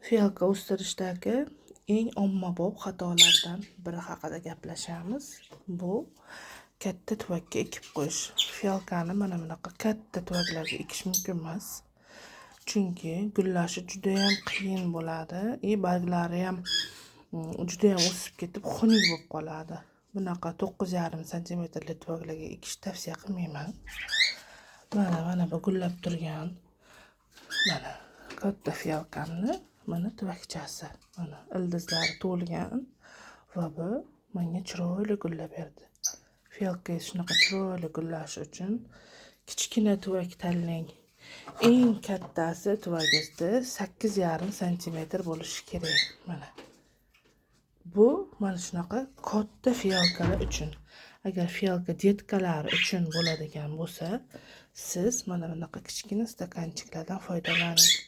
Фиалка o'stirishdagi eng ommabop xatolardan biri haqida gaplashamiz. Bu katta tuvakka ekib qo'yish. Фиалка ni mana bunaqa katta tuvaklarga ekish mumkin emas. Chunki gullashi judayam qiyin bo'ladi и barglari ham judayam o'sib ketib, xunuk bo'lib qoladi. Bunaqa 9,5 santimetrli tuvaklarga ekishni tavsiya qilmayman. Mana bu gullab turgan, mana katta фиалка mni mana tuvakchasi. Mana ildizlari to'lgan va bu menga chiroyli gullab berdi. Фиалка ngiz shunaqa chiroyli gullashi uchun kichkina tuvak tanlang. Eng kattasi tuvagingizda 8,5 santimetr bo'lishi kerak. Mana. Bu mana shunaqa katta фиалка lar uchun. Agar фиалка детка lari uchun bo'ladigan bo'lsa, siz mana bunaqa kichkina стаканчик lardan foydalaning.